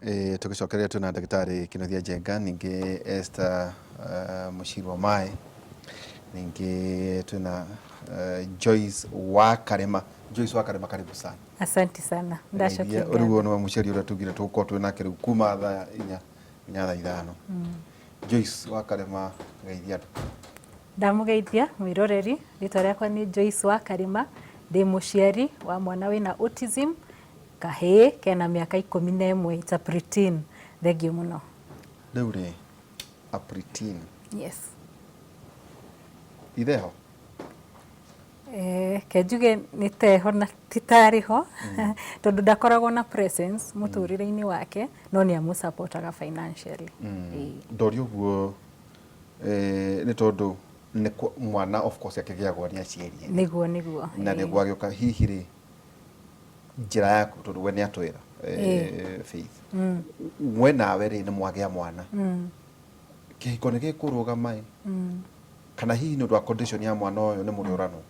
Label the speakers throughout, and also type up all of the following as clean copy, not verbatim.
Speaker 1: Tũgĩcokereria twĩna ndagĩtarĩ Kĩnuthia Njenga, ningĩ Esther Mũcirwa Maĩ, ningĩ twĩna Joyce wa Karĩma. Joyce wa Karĩma, karibu sana.
Speaker 2: Asante sana. Ndacokia
Speaker 1: Ũrĩguo
Speaker 2: ngatho.
Speaker 1: nĩwe mũciari ũrĩa tugire tũgũkorwo twĩ nake rĩu kuma thaa 4 nginya thaa 5. Joyce wa Karĩma, geithia andũ.
Speaker 2: Ndamũgeithia mwĩroreri, rĩtwa rĩakwa nĩ Joyce wa Karĩma, ndĩ mũciari wa mwana wĩna autism, kahĩĩ kena mĩaka 11, it's a preteen. Thengiũ mũno.
Speaker 1: Rĩu rĩ, a preteen.
Speaker 2: Yes.
Speaker 1: Itheho?
Speaker 2: Ke njuge nĩ teho na ti tarĩ ho, tondũ ndakoragwo na presence mũtũrĩre-inĩ wake, no nĩ amũsupportaga financially. Ĩĩ.
Speaker 1: Ndoria ũguo nĩ tondũ nĩ mwana of course akĩgĩagwo nĩ aciari erĩ.
Speaker 2: Nĩguo nĩguo.
Speaker 1: Na nĩguo agĩũka hihi rĩ, njĩra yaku tondũ we nĩ atwĩra Faith. We nawe rĩ nĩ mwagĩa mwana. Kĩhiko nĩ gĩkũrũgama ĩ? Kana hihi nĩ ũndũ wa condition ya mwana ũyũ nĩ mũrĩũranwo?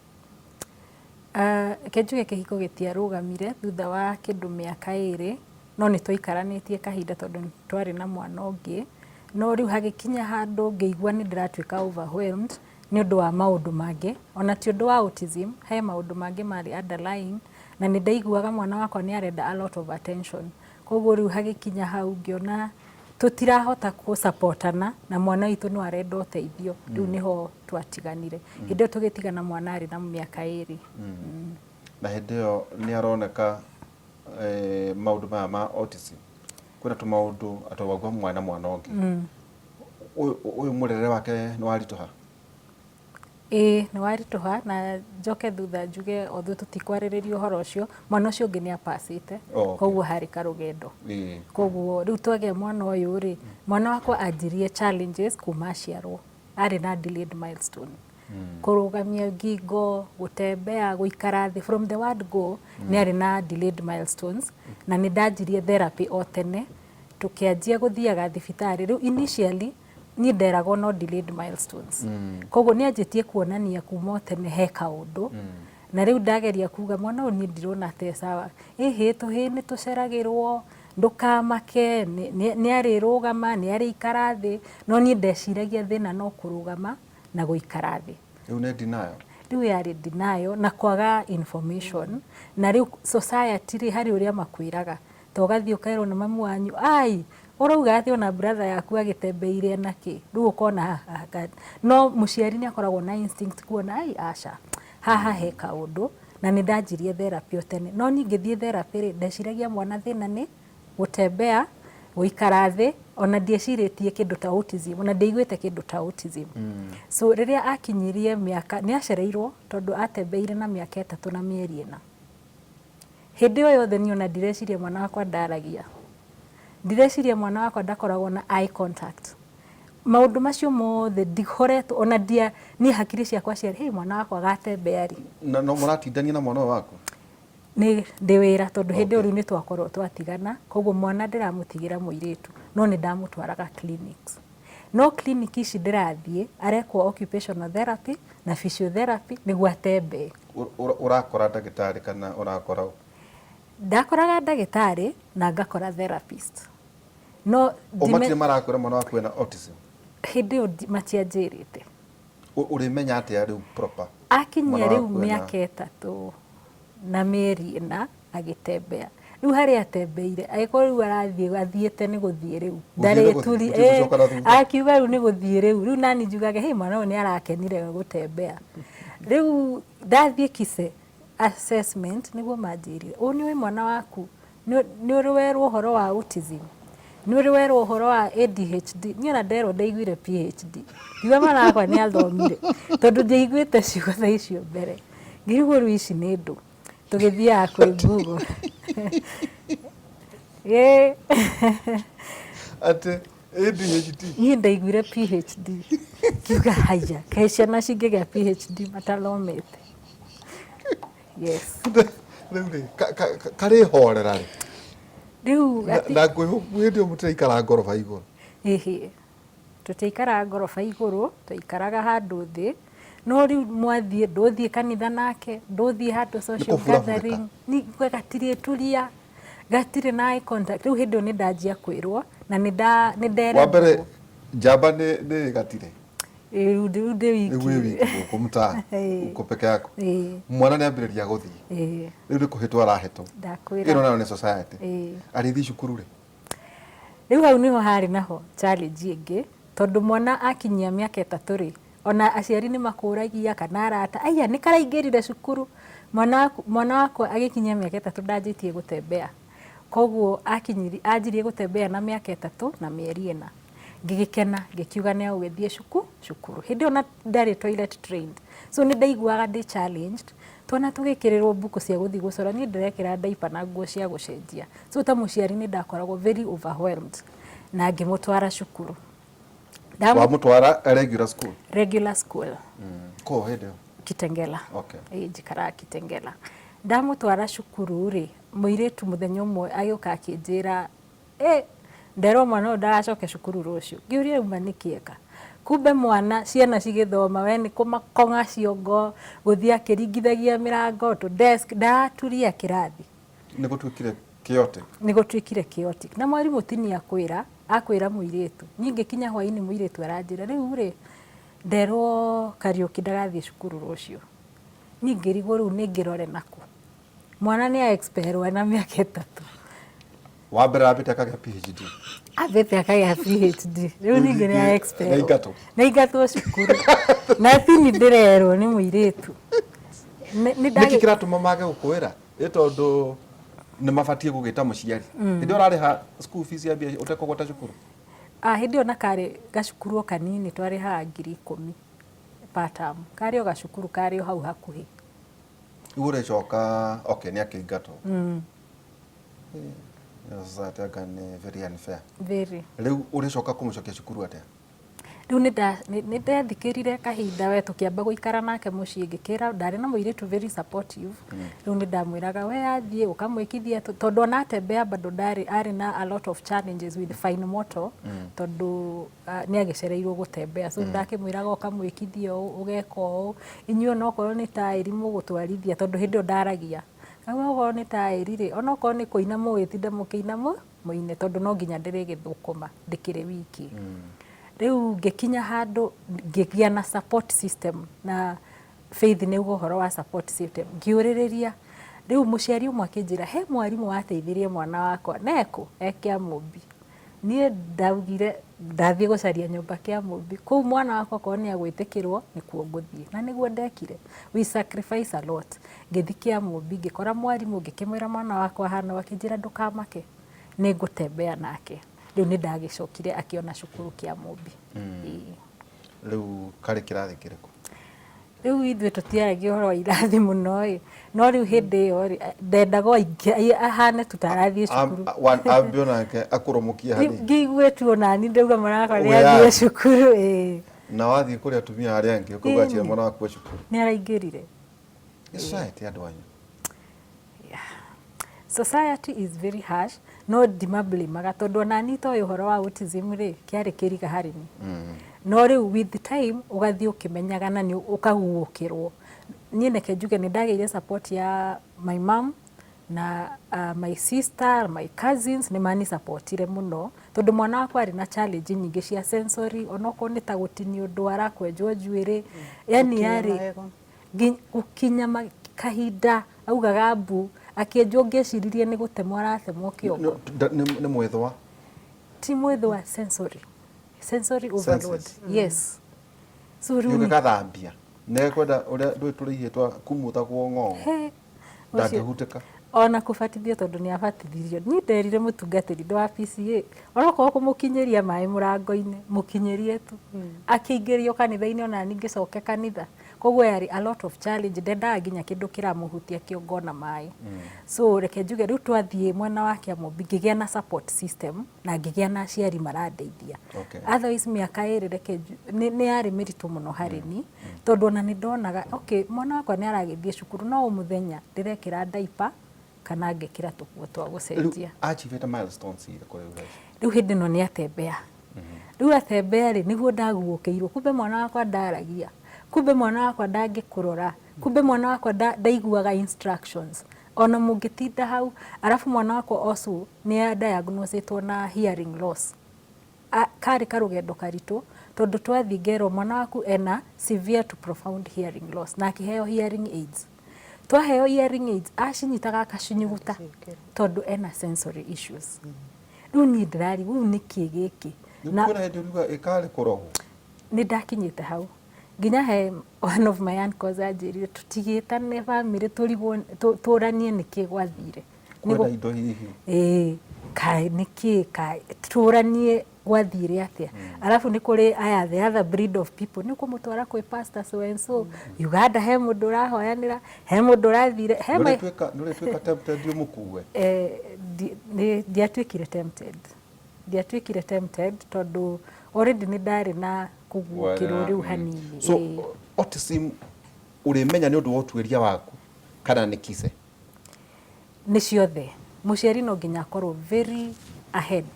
Speaker 2: Reke njuge kĩhiko gĩtiarũgamire thutha wa kĩndũ mĩaka 2, no nĩ twaikaranĩtie kahinda tondũ nĩ twarĩ na mwana ũngĩ, no rĩu hagĩkinya handũ ngĩigua nĩ ndĩratuĩka overwhelmed nĩ ũndũ wa maũndũ mangĩ, ona ti ũndũ wa autism, he maũndũ mangĩ marĩ underlying, na nĩ ndaiguaga mwana wakwa nĩ arenda a lot of attention, koguo rĩu hagĩkinya hau ngĩona tũtirahota gũsupportana na mwana witũ no arenda ũteithio, rĩu nĩho twatiganire. Hĩndĩ ĩyo tũgĩtigana mwana arĩ na mĩaka 2.
Speaker 1: Na hĩndĩ ĩyo nĩ aroneka maũndũ maya ma autism, kwĩna tũmaũndũ atĩ waigua mwana mwana ũngĩ. Ũyũ mũrerere wake nĩ waritũha?
Speaker 2: Ĩĩ nĩ waritũha na njoke thutha njuge although tũtikwarĩrĩria ũhoro ũcio, mwana ũcio ũngĩ nĩ apacĩte, koguo harĩ karũgendo. Koguo rĩu twagĩa mwana ũyũ rĩ, mwana wakwa anjirie challenges kuma aciarwo, arĩ na delayed milestone. Kũrũgamia ngingo, gũtembea, gũikara thĩ, from the word go nĩ arĩ na delayed milestones, na nĩ ndanjirie therapy o tene, tũkĩanjia gũthiaga thibitarĩ. Rĩu initially niĩ nderagwo no delayed milestones. Koguo nĩ anjĩtie kuonania kuma o tene he kaũndũ, na rĩu ndageria kuga mwana ũyũ niĩ ndirona ta e sawa, ĩhĩ tũhĩĩ nĩ tũceragĩrwo, ndũkamake, nĩ arĩrũgama, nĩ arĩikara thĩ, no niĩ ndeciragia thĩna no kũrũgama na gũikara thĩ.
Speaker 1: Rĩu nĩ denial?
Speaker 2: Rĩu yarĩ denial na kwaga information, na rĩu society rĩ, harĩ ũrĩa makwĩraga, ta ũgathiĩ ũkerwo nĩ mamu wanyu, ai ũrauga atĩ ona brother yaku agĩtembeire na kĩ, rĩu ũkona haha, no mũciari nĩ akoragwo na instinct kuona ai aca, haha he kaũndũ, na nĩ ndanjirie therapy o tene, no niĩ ngĩthiĩ therapy rĩ, ndeciragia mwana thĩna nĩ gũtembea, gũikara thĩ, ona ndiecirĩtie kĩndũ ta autism, ona ndiaiguĩte kĩndũ ta autism. So rĩrĩa akinyirie mĩaka, nĩ acereirwo tondũ atembeire na mĩaka 3 na mĩeri 4. Hĩndĩ ĩyo yothe niĩ ona ndireciria mwana wakwa ndaragia, ndireciria mwana wakwa ndakoragwo na eye contact. Maũndũ macio mothe ndihoretwo ona ndia, niĩ hakiri ciakwa ciarĩ, hey, mwana wakwa agatembea rĩ?
Speaker 1: Na no mũratindania na mwana ũyũ waku?
Speaker 2: Nĩ ndĩ wĩra tondũ hĩndĩ ĩyo rĩu nĩ twakorwo twatigana, koguo mwana ndĩramũtigĩra mũirĩtu, no nĩ ndamũtwaraga clinics. No clinic ici ndĩrathiĩ, arekwo occupational therapy na physiotherapy nĩguo atembee.
Speaker 1: Ũrakora ndagĩtarĩ kana ũrakora ũ?
Speaker 2: Ndakoraga ndagĩtarĩ na ngakora therapist. No
Speaker 1: O matirĩ marakwĩra mwana waku ena autism?
Speaker 2: Hĩndĩ ĩyo matianjĩrĩte.
Speaker 1: Ũrĩmenya atĩa rĩu proper?
Speaker 2: Akinyia rĩu mĩaka 3 na mĩeri 4 agĩtembea. Rĩu harĩa atembeire, agĩkorwo rĩu arathiĩ athiĩte nĩ gũthiĩ rĩu. Ndarĩturi, akiuga rĩu nĩ gũthiĩ rĩu. Rĩu nani njugage, hey, mwana ũyũ nĩ arakenire gũtembea. Rĩu ndathiĩ Kise assessment nĩguo manjĩrire, ũũ nĩ ũĩ mwana waku nĩ ũrĩ werwo ũhoro wa autism? Nĩ ũrĩ werwo ũhoro wa ADHD? Niĩ ona nderwo ndaiguire PhD. Ngiuga mwana wakwa nĩ athomire, tondũ ndiaiguĩte ciugo ta icio mbere. Ngĩrigwo rĩu ici nĩ ndũ. Tũgĩthiaga kwĩ Google. Ĩĩ.
Speaker 1: Atĩ ADHD?
Speaker 2: Niĩ ndaiguire PhD. Ngiuga haiya, kaĩ ciana cingĩgĩa PhD matathomete. Yes.
Speaker 1: Rĩu rĩ, karĩ horera rĩ?
Speaker 2: Rĩu
Speaker 1: Na ngwĩhoka hĩndĩ ĩyo mũtiraikara ngoroba igũrũ.
Speaker 2: Ĩhĩ. Tũtiaikaraga ngoroba igũrũ, twaikaraga handũ thĩ. No rĩu mwathiĩ, ndũthiĩ kanitha nake, ndũthiĩ handũ social gathering, gatirĩturia. Gatirĩ na eye contact. Rĩu hĩndĩ ĩyo nĩ ndanjia kwĩrwo na nĩ nda nĩ
Speaker 1: Wa mbere
Speaker 2: nderetwo.
Speaker 1: Njamba nĩ gatire.
Speaker 2: Rĩu ndĩ wiki.
Speaker 1: Rĩu wĩ wiki gũkũ mtaa. Uko peke yako. Mwana nĩ ambĩrĩria gũthiĩ. Rĩu nĩ kũhĩtwo arahĩtwo.
Speaker 2: Ndakwĩra.
Speaker 1: Ĩno nayo nĩ society. Arĩthiĩ cukuru rĩ?
Speaker 2: Rĩu hau nĩho harĩ naho challenge ĩngĩ, tondũ mwana akinyia mĩaka 3 rĩ, ona aciari nĩ makũragia kana arata, aya nĩ karaingĩrire cukuru. Mwana wakwa agĩkinyia mĩaka 3 ndanjĩtie gũtembea. Koguo anjirie gũtembea na mĩaka 3 na mĩeri 4. Ngĩgĩkena, ngĩkiuga nĩ agũgĩthiĩ cukuru. Hĩndĩ ĩyo na ndarĩ toilet trained. So nĩ ndaiguaga ndĩ challenged. Twana tũgĩkĩrĩrwo mbuku cia gũthiĩ gũcora, niĩ ndĩrekĩra diaper na nguo cia gũcenjia. So ta mũciari nĩ ndakoragwo very overwhelmed. Na ngĩmũtwara cukuru.
Speaker 1: Wamũtwara regular school?
Speaker 2: Regular school.
Speaker 1: Kũ hĩndĩ ĩyo?
Speaker 2: Kitengela.
Speaker 1: Okay.
Speaker 2: Ĩĩ, njikaraga Kitengela. Ndamũtwara cukuru rĩ, mũirĩtu mũthenya ũmwe agĩũka akĩnjĩra, nderwo mwana ũyũ ndagacoke cukuru rũciũ. Ngĩũria uma nĩkĩ eka? Kumbe mwana ciana cigĩthoma we nĩ kũmakonga ciongo, gũthiĩ akĩringithagia mĩrango, tũ desk, ndaraturia kĩrathi.
Speaker 1: Nĩ gũtuĩkire chaotic.
Speaker 2: Nĩ gũtuĩkire chaotic. Na mwarimũ ti nĩ akwĩra, akwĩra mũirĩtu. Niĩ ngĩkinya hwainĩ mũirĩtu aranjĩra, rĩu rĩ, nderwo Kariũki ndagathiĩ cukuru rũciũ. Niĩ ngĩrigwo rĩu nĩ ngĩrore nakũ. Mwana nĩ a expel na mĩaka 3.
Speaker 1: Wa mbere ambĩte akagĩa PhD.
Speaker 2: Ambĩte akagĩa PhD. Rĩu ningĩ nĩ a expel.
Speaker 1: Na ingatwo.
Speaker 2: Na ingatwo cukuru. Na tini ndĩrerwo nĩ mũirĩtu. Nĩ
Speaker 1: Nĩkĩ kĩratũma mage gũkwĩra? Nĩ tondũ nĩ mabatiĩ gũgĩta mũciari. Hĩndĩ ĩyo ũrarĩha school fees ya mbia ũtekũgwata cukuru?
Speaker 2: Hĩndĩ ĩyo na karĩ gacukuru o kanini twarĩhaga 10,000 per term. Karĩ o gacukuru karĩ o hau hakuhĩ.
Speaker 1: Rĩu ũrĩcoka, okay, nĩ akĩingatwo. Society anga nĩ very unfair.
Speaker 2: Very.
Speaker 1: Rĩu ũrĩcoka kũmũcokia cukuru atĩa?
Speaker 2: Rĩu nĩ ndethikĩrire kahinda we tũkĩamba gũikara nake mũciĩ, ngĩkĩra ndarĩ na mũirĩtu very supportive. Rĩu nĩ ndamwĩraga we athiĩ ũkamwĩkithia tondũ ona atembea bado ndarĩ, arĩ na a lot of challenges with fine motor, tondũ nĩ agĩcereirwo gũtembea. So ndakĩmwĩraga ũkamwĩkithia ũũ, ũgeka ũũ, inyuĩ onokorwo nĩ taĩri mũgũtwarithia, tondũ hĩndĩ ĩyo ndaragia. Kauga okorwo nĩ taĩri rĩ, onokorwo nĩ kũina mũgĩtinde mũkĩina mũine, tondũ no nginya ndĩrĩgĩthũkũma ndĩkĩrĩ wiki. Rĩu ngĩkinya handũ ngĩgĩa na support system, na Faith nĩ auga ũhoro wa support system, ngĩũrĩrĩria. Rĩu mũciari ũmwe akĩnjĩra he mwarimũ wateithirie mwana wakwa na ekũ e Kĩamũmbi. Niĩ ndaugire ndathiĩ gũcaria nyũmba Kĩamũmbi, kũu mwana wakwa okorwo nĩ agwĩtĩkĩrwo nĩkuo ngũthiĩ, na nĩguo ndekire. We sacrifice a lot. Ngĩthiĩ Kĩamũmbi ngĩkora mwarimũ, ngĩkĩmwĩra mwana wakwa ahana ũũ, akĩnjĩra ndũkamake nĩ ngũtembea nake. Rĩu nĩ ndagĩcokire akĩona cukuru Kĩamũmbi.
Speaker 1: Rĩu karĩ kĩrathi kĩrĩkũ?
Speaker 2: Rĩu ithuĩ tũtiaragia ũhoro wa irathi mũno ĩ, no rĩu hĩndĩ ĩyo rĩ, ndendaga o ahane tu ta arathiĩ cukuru.
Speaker 1: Ambe onake akũrũmũkie hanini.
Speaker 2: Ngĩigue tu onani ndauga mwana wakwa nĩ athiĩ cukuru, ĩ.
Speaker 1: Na wathiĩ kũrĩ atumia arĩa angĩ ũkauga atĩ mwana waku e cukuru.
Speaker 2: Nĩ araingĩrire.
Speaker 1: Nĩ society andũ anyu.
Speaker 2: Society is very harsh, no ndimablameaga tondũ ona niĩ toĩ ũhoro wa autism rĩ, kĩarĩ kĩriga harĩ niĩ. No rĩu with time ũgathiĩ ũkĩmenyaga na nĩ ũkaguũkĩrwo. Niĩ reke njuge nĩ ndagĩire support ya my mom na my sister, my cousins nĩ mani supportire mũno tondũ mwana wakwa arĩ na challenge nyingĩ cia sensory, onokorwo nĩ ta gũtinio ndwara, kwenjwo njuĩrĩ, yani yarĩ gũkinya kahinda augaga mbu, akĩenjwo ngĩciririe nĩ gũtemwo aratemwo kĩongo.
Speaker 1: Nĩ mwĩthwa?
Speaker 2: Ti mwĩthwa, sensory. Sensory overload.
Speaker 1: Senses.
Speaker 2: Yes. So rĩu
Speaker 1: Ũngĩgathambia, nĩ ekwenda ũrĩa ndũĩ tũrĩihĩ twa kumuthagwo ng'ong'o.
Speaker 2: He.
Speaker 1: Ndangĩhutĩka.
Speaker 2: Ona kũbatithio tondũ nĩ abatithirio. Niĩ nderire mũtungatĩri ndĩ wa PCA, onokorwo kũmũkinyĩria maĩ mũrango-inĩ, mũkinyĩrie tu. Akĩingĩrio kanitha-inĩ ona niĩ ngĩcoke kanitha. Koguo yarĩ a lot of challenge, ndendaga nginya kĩndũ kĩramũhutia kĩongo na maĩ. So reke njuge rĩu twathiĩ mwena wa Kĩamũmbi ngĩgĩa na support system na ngĩgĩa na aciari marandeithia. Otherwise mĩaka 2 reke nĩ yarĩ mĩritũ mũno harĩ niĩ, tondũ ona nĩ ndonaga, okay, mwana wakwa nĩ aragĩthiĩ cukuru no o mũthenya ndĩrekĩra diaper kana ngekĩra tũkuo twa gũcenjia.
Speaker 1: Rĩu achievete milestones irĩkũ rĩu thaa ici?
Speaker 2: Rĩu hĩndĩ ĩno nĩ atembea. Rĩu atembea rĩ, nĩguo ndaguũkĩirwo, kumbe mwana wakwa ndaragia, kumbe mwana wakwa ndangĩkũrora, kumbe mwana wakwa ndaiguaga instructions. Ona mũngĩtinda hau, arabu mwana wakwa also nĩ diagnosĩtwo na hearing loss. Karĩ karũgendo karitũ, tondũ twathiĩ ngerwo mwana waku ena severe to profound hearing loss, na akĩheo hearing aids. Twaheo hearing aids, acinyitaga akacinyuguta tondũ ena sensory issues. Rĩu niĩ ndĩrarigwo rĩu nĩkĩ gĩkĩ?
Speaker 1: Na kwĩna hĩndĩ ũriuga ĩkarĩ kũrogwo?
Speaker 2: Nĩ ndakinyĩte hau nginya he one of my uncles anjĩrire tũtigĩtane family, tũrigwo tũranie nĩkĩ gwathire.
Speaker 1: Kwenda indo hihi.
Speaker 2: Ĩĩ, kaĩ nĩkĩ, kaĩ tũranie gwathire atĩa. Arabu nĩ kũrĩ aya the other breed of people, nĩ ũkũmũtwara kwĩ pastor so and so Uganda, he mũndũ ũrahoyanĩra, he mũndũ ũrathire he
Speaker 1: Nĩũrĩtuĩka tempted ũmũkue?
Speaker 2: Ndiatuĩkire tempted, ndiatuĩkire tempted tondũ already nĩ ndarĩ na kũguũkĩrwo rĩu hanini.
Speaker 1: So autism ũrĩmenya nĩ ũndũ wa ũtuĩria waku kana nĩ kise?
Speaker 2: Nĩ ciothe. Mũciari no nginya akorwo very ahead.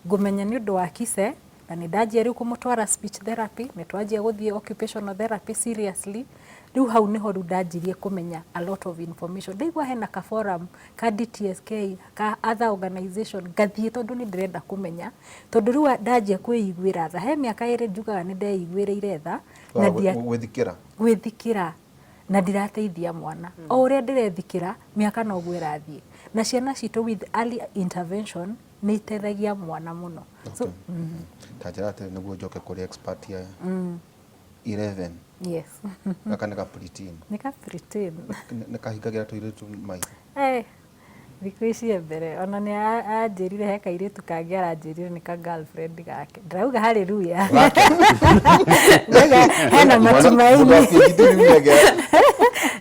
Speaker 2: Ngũmenya nĩ ũndũ wa kise, na nĩ ndanjia rĩu kũmũtwara speech therapy, nĩ twanjia gũthiĩ occupational therapy seriously. Rĩu hau nĩho rĩu ndanjirie kũmenya a lot of information. Ndaigua hena ka forum ka DTSK, ka other organization, ngathiĩ tondũ nĩ ndĩrenda kũmenya. Tondũ rĩu ndanjia kwĩiguĩra tha, he mĩaka 2 njugaga nĩ ndeiguĩrĩire tha
Speaker 1: na gwĩthikĩra.
Speaker 2: Gwĩthikĩra na ndirateithia mwana. O ũrĩa ndĩrethikĩra, mĩaka noguo ĩrathiĩ. Na ciana citũ with early intervention nĩ iteithagia mwana mũno. So,
Speaker 1: Ta njĩra atĩrĩ nĩguo njoke kũrĩ expert aya. 11.
Speaker 2: Yes.
Speaker 1: Gaka nĩ ka preteen.
Speaker 2: Nĩ ka preteen.
Speaker 1: Nĩ kahingagĩra tũirĩtu maitho.
Speaker 2: Thikũ ici mbere ona nĩ anjĩrire he kairĩtu kangĩ aranjĩrire nĩ ka girlfriend gake. Ndĩrauga hallelujah. Ndauga hena matumaini.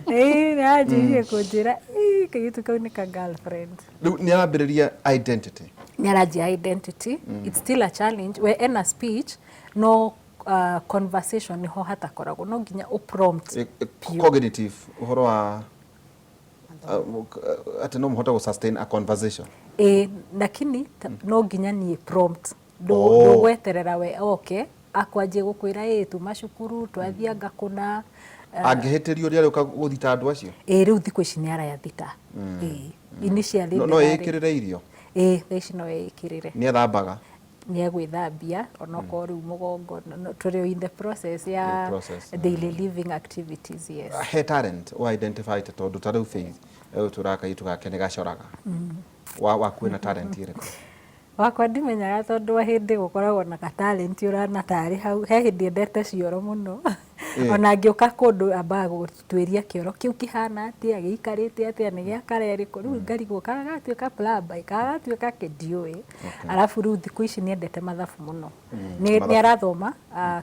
Speaker 2: Ĩĩ, nĩ anjĩrire kũnjĩra ĩ kairĩtu kau nĩ ka girlfriend.
Speaker 1: Rĩu nĩ arambĩrĩria identity.
Speaker 2: Nĩ aranjia identity. It's still a challenge. We ena speech no conversation niho hatakoragwo, no nginya ũ prompt.
Speaker 1: Cognitive ũhoro wa atĩ no mũhote gũ sustain a conversation.
Speaker 2: Ĩĩ, lakini no nginya niĩ prompt. Ndũgweterera we oke akwanjie gũkwĩra ĩĩ tuma cukuru twathianga kũna.
Speaker 1: Angĩhĩtĩrio ũrĩa arĩũka gũthita andũ acio?
Speaker 2: Ĩĩ, rĩu thikũ ici nĩ arathita. Ĩĩ, initially
Speaker 1: no ĩkĩrĩre irio?
Speaker 2: Ĩĩ, thaa ici no ĩkĩrĩre.
Speaker 1: Nĩ ethambaga?
Speaker 2: Nĩ egwĩthambia onokorwo rĩu mũgongo tũrĩ in the process ya daily living activities, yes.
Speaker 1: He talent wa identify tondũ ta rĩu Faith tũraga kairĩtu gake nĩ gacoraga. Waku wĩna talent ĩrĩkũ?
Speaker 2: Wakwa ndimenyaga tondũ wa hĩndĩ gũkoragwo na ka talent ũrana tarĩ hau. He hĩndĩ endete cioro mũno. Ona angĩũka kũndũ ambaga gũtuĩria kĩoro kĩu kĩhana atĩa, gĩikarĩte atĩa, nĩ gĩa kara ĩrĩkũ. Rĩu ngarigwo kana gagatuĩka plumber, kana gagatuĩka kĩ, ndiũĩ. Arabu rĩu thikũ ici nĩ endete mathabu mũno. Nĩ arathoma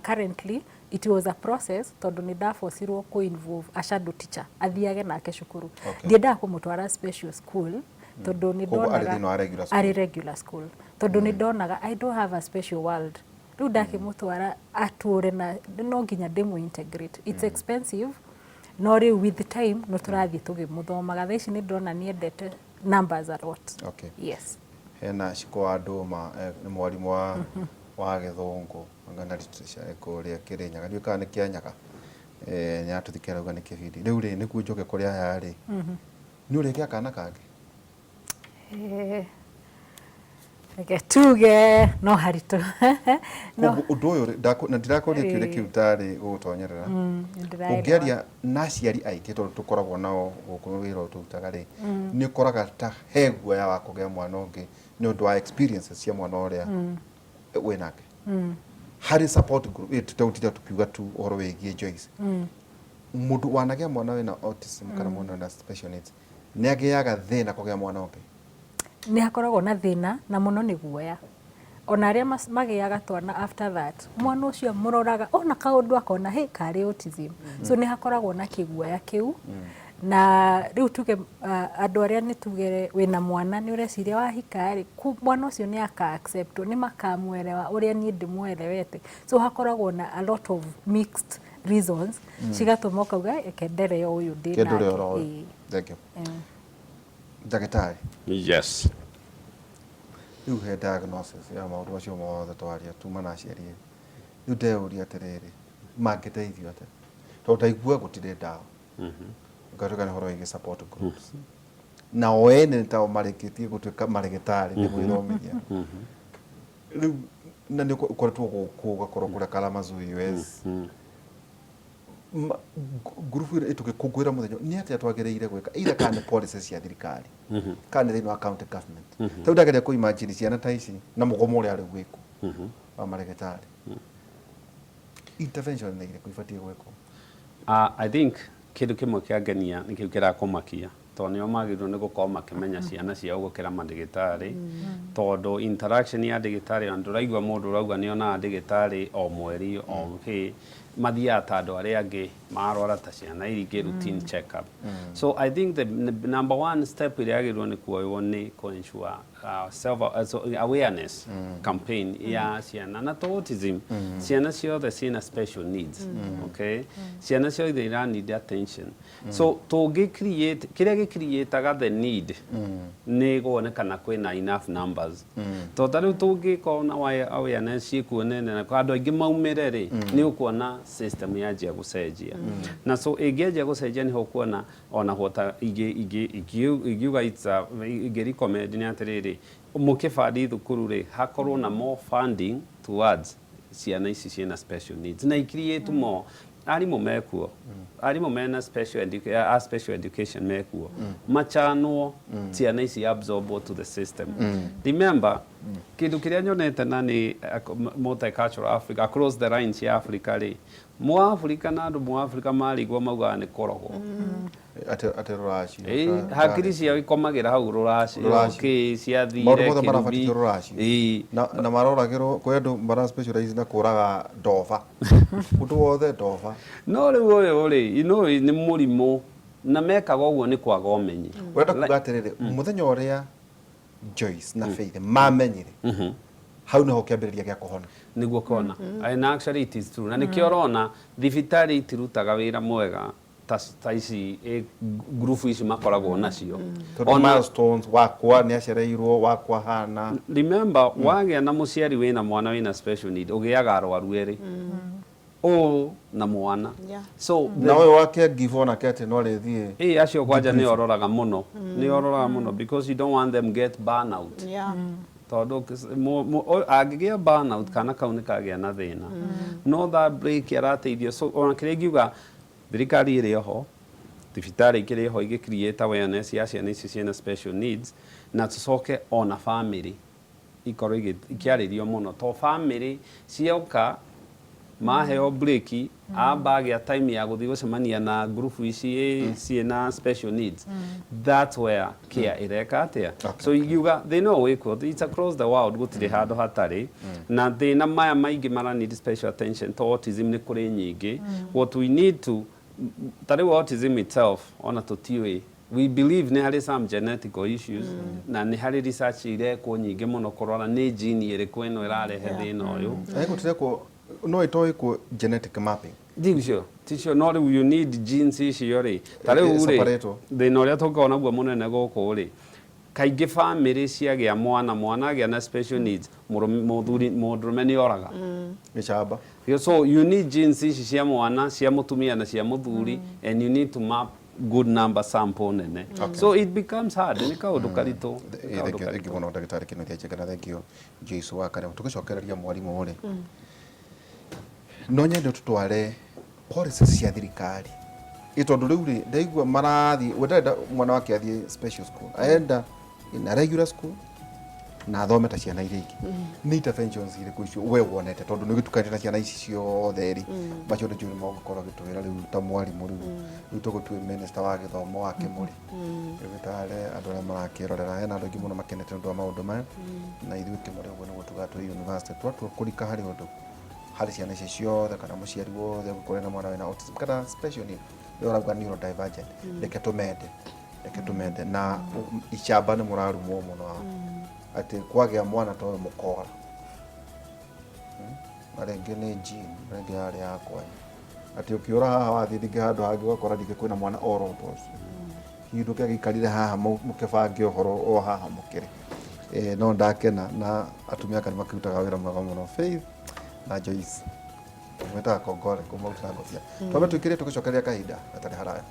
Speaker 2: currently. It was a process tondũ nĩ ndabocirwo kũ involve a shadow teacher athiage nake cukuru. Ndiendaga kũmũtwara special school tondũ nĩ ndonaga arĩ regular school, tondũ nĩ ndonaga I don't have a special world. Rĩu ndakĩmũtwara atũre na no nginya ndĩmũ integrate. It's expensive, no rĩu with time no tũrathiĩ tũgĩmũthomaga. Thaa ici nĩ ndĩrona nĩ endete numbers a lot. Yes.
Speaker 1: Hena Shiko wa Ndũma, nĩ mwarimũ wa gĩthũngũ na literature kũrĩa Kĩrĩnyaga, ndiũĩ kana nĩ Kĩanyaga. Nĩ aratũthikĩrĩria arauga nĩ kĩbindi. Rĩu rĩ, nĩguo njoke kũrĩ aya rĩ, nĩ ũrĩgĩa kana kangĩ?
Speaker 2: Reke tuge no haritũ.
Speaker 1: Ũndũ ũyũ na ndirakũria kĩũria kĩu tarĩ gũgũtonyerera. Ũngĩaria na aciari aingĩ tondũ tũkoragwo nao gũkũ wĩra ũyũ tũrutaga rĩ, nĩ ũkoraga ta he guoya wa kũgĩa mwana ũngĩ nĩ ũndũ wa experiences cia mwana ũrĩa wĩ nake. Harĩ support group, tũtegũtinda tũkiuga tu ũhoro wĩgiĩ Joyce. Mũndũ wanagĩa mwana wĩna autism kana mwana wĩna special needs nĩ agĩaga thĩna kũgĩa mwana ũngĩ?
Speaker 2: Nĩ hakoragwo na thĩna na mũno nĩ guoya. Ona arĩa magĩaga twana after that, mwana ũcio mũroraga ona kaũndũ akona hĩ karĩ autism. So nĩ hakoragwo na kĩguoya kĩu. Na rĩu tuge andũ arĩa nĩ tuge wĩna mwana nĩ ũreciria wahika rĩ, mwana ũcio nĩ aka accept, nĩ makamwelewa ũrĩa niĩ ndĩmwerewete. So hakoragwo na a lot of mixed reasons cigatũma ũkauga reke ndere o ũyũ ndĩ nake.
Speaker 1: Thank you. Ndagĩtarĩ.
Speaker 3: Yes.
Speaker 1: Rĩu he diagnosis ya maũndũ macio mothe twaria tuma na aciari erĩ. Rĩu ndeyũria atĩrĩrĩ, mangĩteithio atĩa? Tondũ ndaigua gũtirĩ ndawa. Ũgatuĩka nĩ ũhoro wĩgiĩ support groups. Na o ene nĩ tao marĩkĩtie gũtuĩka marĩgĩtarĩ nĩ gwĩthomithia rĩu, na nĩ ũkoretwo gũkũ, ũgakorwo kũrĩa Kalamazoo, US. Ngurubu ĩrĩa tũgĩkũngũĩra mũthenya, nĩ atĩa twagĩrĩire gwĩka, either kana nĩ policies cia thirikari kana nĩ thĩinĩ wa county government? Tarĩu ndageria kũ imagine ciana ta ici na mũgomo ũrĩa rĩu wĩkuo wa marĩgĩtarĩ, intervention nĩ irĩkũ ibatiĩ gwĩkwo?
Speaker 3: I think kĩndũ kĩmwe kĩangenia nĩ kĩu kĩrakũmakia, tondũ nĩo magĩrĩirwo nĩ gũkorwo makĩmenya ciana ciao gũkĩra mandĩgĩtarĩ, tondũ interaction ya ndĩgĩtarĩ, ona ndũraigua mũndũ ũrauga nĩ onaga ndĩgĩtarĩ o mweri o kĩ, mathiaga ta andũ arĩa angĩ marwara, ta ciana iria ingĩ, routine check up. So I think the number one step ĩrĩa yagĩrĩirwo nĩ kuoywo nĩ kũ ensure self so awareness campaign ya ciana na to autism, ciana ciothe ciĩna special needs, okay? Ciana ciothe ira need attention. So tũngĩ create kĩrĩa gĩ createaga the need nĩ kuonekana kwĩna enough numbers, tondũ ta rĩu tũngĩkorwo na awareness ciĩkuo nene na andũ aingĩ maumĩre rĩ, nĩ ũkuona system yanjia gũcenjia. Na so ĩngĩanjia gũcenjia, nĩho ũkuona ona hota ingiuga it's a ingĩ recommend nĩ atĩrĩrĩ, mũkĩbandi thukuru rĩ, hakorwo na more funding towards ciana ici ciĩna special needs, na i-create more arimũ mekuo, arimũ mena special education mekuo, machanwo ciana ici absorb to the system. Remember, kĩndũ kĩrĩa nyonete na nĩ multicultural Africa, across the lines ya Africa rĩ, Mũafrika na andũ Mũafrika marigwo maugaga nĩ kũrogwo.
Speaker 1: Atĩ rũracio?
Speaker 3: Ĩĩ, hakiri ciao ikomagĩra hau rũracio.
Speaker 1: Rũracio.
Speaker 3: Kĩ ciathire
Speaker 1: Maũndũ mothe
Speaker 3: kĩrumi.
Speaker 1: marabatithio rũracio. Na maroragĩrwo kwĩ andũ mara specialize na kũraga ndoba, ũndũ wothe ndoba.
Speaker 3: No rĩu ũyũ rĩ, nĩ mũrimũ, na mekaga ũguo nĩ kwaga ũmenyi.
Speaker 1: Ũrenda kuga atĩrĩrĩ, mũthenya ũrĩa Joyce na Faith mamenyire, hau nĩho kĩambĩrĩria gĩa kũhona?
Speaker 3: Nĩguo kona, and actually it is true, na nĩkĩo ũrona thibitarĩ itirutaga wĩra mwega ta ici ngurubu ici makoragwo nacio.
Speaker 1: Tondũ milestones wakwa nĩ acereirwo, wakwa hana.
Speaker 3: Remember, wagĩa na mũciari wĩna mwana wĩna special need, ũgĩaga arwaru erĩ, ũũ na mwana. So
Speaker 1: na ũyũ wake give onake atĩ no rĩthiĩ.
Speaker 3: Ĩ, acio kwanja nĩ ororaga mũno, nĩ ororaga mũno, because you don't want them get burnout, tondũ angĩgĩa burnout, kana kau nĩ kagĩa na thĩna. No that break arateithio. So ona kĩrĩa ingiuga, thirikari ĩrĩ oho, thibitarĩ ikĩrĩ ho, igĩ create awareness ya ciana ici ciĩna special needs, na tũcoke ona family ikorwo ikĩarĩrio mũno, to family cioka maheo break, amba agĩa time ya gũthiĩ gũcemania na ngurubu ici ciĩna special needs, that's where care ĩreka atĩa. So ingiuga thĩna ũyũ wĩkuo, it's across the world, gũtirĩ handũ hatarĩ na thĩna. Maya maingĩ mara need special attention, to autism nĩ kũrĩ nyingĩ. What we need to, ta rĩu autism itself, ona tũtiũĩ, we believe nĩ harĩ some genetical issues, na nĩ harĩ research irekwo nyingĩ mũno kũrora nĩ gene ĩrĩkũ ĩno ĩrarehe thĩna ũyũ.
Speaker 1: Gũtirekwo no ĩtoĩkwo genetic mapping?
Speaker 3: Ndicio ticio, no rĩu you need genes icio rĩ, ta rĩu rĩ,
Speaker 1: separate.
Speaker 3: Thĩna ũrĩa tũkoragwo naguo mũnene gũkũ rĩ, kaingĩ family ciagĩa mwana, mwana agĩa na special needs, mũthuri mũndũrũme nĩ oraga.
Speaker 1: Gĩcamba.
Speaker 3: So you need genes ici cia mwana, cia mũtumia na cia mũthuri, and you need to map good number, sample nene. So it becomes hard, nĩ kaũndũ karitũ, nĩ kaũndũ
Speaker 1: Thank you
Speaker 3: karitũ.
Speaker 1: Mũno ndagĩtarĩ Kĩnuthia Njenga, na thank you Joyce wa Karema. Tũgĩcokereria mwarimũ rĩ, no nyende tũtware policies cia thirikari, ĩ tondũ rĩu rĩ, ndaigua marathiĩ, we ndarenda mwana wake athiĩ special school, arenda in a regular school na athome ta ciana iria ingĩ. Nĩ interventions irĩkũ icio we wonete, tondũ nĩ ũgĩtukanĩte na ciana ici ciothe rĩ, macio nĩ njũĩ nĩ mũgũkorwo agĩtwĩra rĩu ta mwarimũ? Rĩu tũgũtue minister wa gĩthomo wa Kĩmũrĩ, gĩtare andũ arĩa marakĩrorera. Hena andũ aingĩ mũno makenete nĩ ũndũ wa maũndũ maya, na ithuĩ Kĩmũrĩ ũguo nĩguo tugaga twĩ university, twatua kũrika harĩ ũndũ harĩ ciana ici ciothe, kana mũciari wothe ũngĩkorwo na mwana wĩna autism kana special need, nĩwe ũrauga neurodivergent, reke tũmende, reke tũmende. Na icamba nĩ mũrarumwo mũno haha atĩ kwagĩa mwana ta ũyũ mũkora. Na rĩngĩ nĩ gene, rĩngĩ yarĩ ya kwanyu, atĩ ũkĩũra haha wathiĩ rĩngĩ handũ hangĩ ũgakora rĩngĩ kwĩna mwana oro ũndũ ũcio. Hihi ndũkĩagĩikarire haha mũkĩbange ũhoro o haha mũkĩrĩ. No ndakena na atumia aka nĩ makĩrutaga wĩra mwega mũno, Faith na Joyce, mwĩtaga kongore kũmarutĩra ngobia. Twambe twĩkĩre, tũgĩcokeria kahinda gatarĩ haraya.